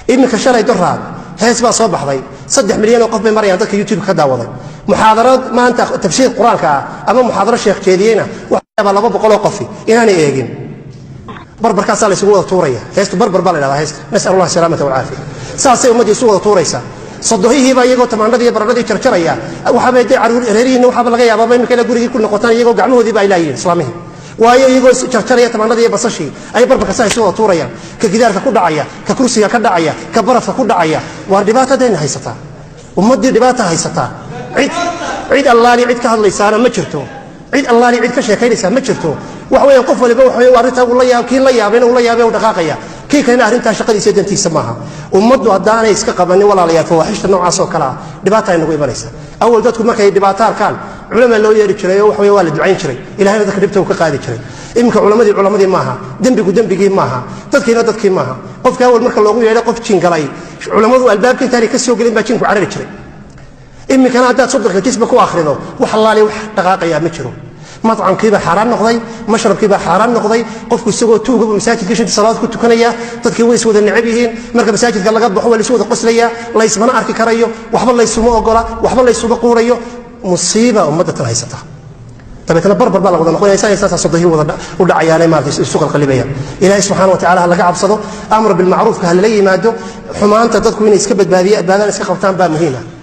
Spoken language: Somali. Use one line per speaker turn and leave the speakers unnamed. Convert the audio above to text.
Iminka shalay doraad hees baa soo baxday, 3 milyan oo qof bay marayaan dadka YouTube ka daawaday. Muxaadaro maanta tafsiir Qur-aanka ah ama muxaadaro sheekh jeediyeyna waxaa 200 oo qofi inaanay eegin. Barbarkaasaa la isugu wada tuuraya heestu, barbar baa la dhahdaa heesta. نسأل الله السلامة والعافية. Saasay ummaddii isu wada tuuraysaa. Sodohihiibaa iyagoo tamaandhadii iyo baradhadii jarjaraya. Waxaaba dee caruur reerihiinna waxaaba laga yaabaaba imika ina gurigii ku noqotaan iyagoo gacmahoodiiba ay laayihiin islaamihii, waayo iyagoo jarjaraya tamaandhadii iyo basashii ay barbarka saa isu wada tuurayaan, ka gidaarka ku dhacaya, ka kursiga ka dhacaya, ka barafka ku dhacaya. Waar dhibaatadayna haysataa, ummaddii dhibaata haysataa. Cid allaali cid ka hadlaysaana ma jirto, cid allaali cid ka sheekaynaysaa ma jirto. Waxa weeyaan qof waliba waxa weeye arrintaa uu la yaab, kii la yaabayna uu la yaabay, uu dhaqaaqaya, kii kalena arrintaa shaqadiisa, dantiisa maaha. Ummaddu haddaanay iska qabanin, walaalayaal, fawaaxishta noocaas oo kale ah, dhibaata ay nagu imanaysa. Awal dadku markay dhibaato arkaan culama loo yeedhi jiray oo waxa weye waa la ducayn jiray, Ilahayna dadka dhibta uu ka qaadi jiray. Iminka culamadii culamadii maaha, dembigu dembigii maaha, dadkiina dadkii maaha. Qofka awal marka loogu yeedhay qof jingalay, culammadu albaabka intaanay ka soo gelin baa jinku carari jiray. Iminkana haddaad 30-ka jisba ku akhrido, wax allaali wax dhaqaaqayaa ma jiro. Macamkiibaa xaaraan noqday, mashrabkiibaa xaaraan noqday. Qofku isagoo tuugaba masaajidka shantii salaad ku tukanaya. Dadkii way is wada necab yihiin. Marka masaajidka laga baxo waa laysu wada qoslaya, laysmana arki karayo, waxba laysuma ogola, waxba laysuma quurayo. Musiiba ummadda tan haysata. Dabeetna barbar baa la wada noqonaya, saasaa sodohii wada u dhacayaanay, maarata isu qalqalibayaan. Ilaahay subxaana wa tacala ha laga cabsado, amr bilmacruufka ha lala yimaado, xumaanta dadku inay iska badbaadiya, badbaadaan, iska qabtaan baa muhiima.